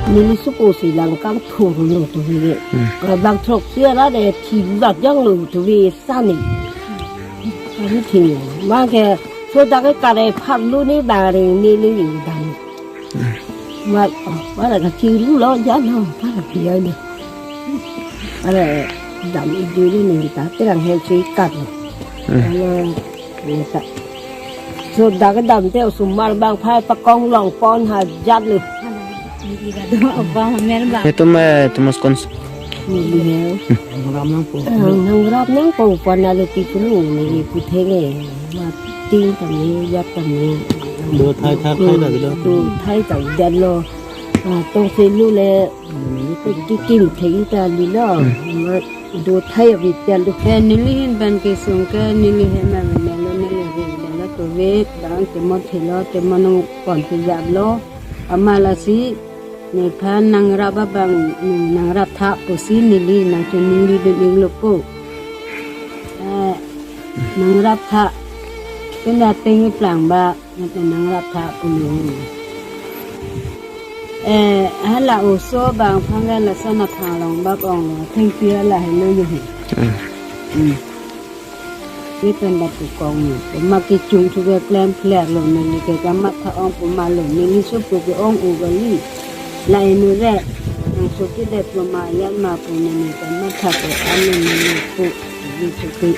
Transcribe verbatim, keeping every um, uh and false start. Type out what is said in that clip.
Neli suko si lang kangthur lo tuve. Hmm. Bang throksi ra de thi bak jang lo tuve sani. Kami thi. Mangke sodak ke kare pharlu ni baring neli dam. Hmm. Ma, ma la kachiru lo jalo, para kiai ni. Are dam iduri ni ta terang hen si kat. Hmm. Ano, ni ta. Sodak dam te osomar bang phai pakong long pon ha jat lo. Apa mer bang? Itu mah itu mas kons. Neli he. Nangrap nangpo. Ah, nangrap nangpo, pana lo ti pulu, neli putheng e. Mati kami, jat kami. Do thai thai thai dak lo. Do thai thai dak lo. Ah, tong selu le, ti kim thei ta li lo. Hmm. Ma do thai abi tel do. He neli hin ban kesung ke, neli he ma ma lo, neli ri dak lo tuve, bang temon thelo, temon nung pon thejap lo. Amat lasi, nephan nangrap abang, nangrap tha pusi neli nangchoningri dun-ik lo po. Eh, nangrap tha. Pena tengplang ba, nate nangrap tha pu lo. Eh, hala oso bang phang la lason aphang long bak ong lo. Thengpi hala helo yo he. Hmm. Hmm. Kepen batu kong ni. Pema kechung thu ke klem kler lo, neli ke kamatha ong pema lo, neli supo ke ong-o kali. La inu re, nang suki det lo ma yan ma pu neli kamatha ke anu neli pu, neli suki.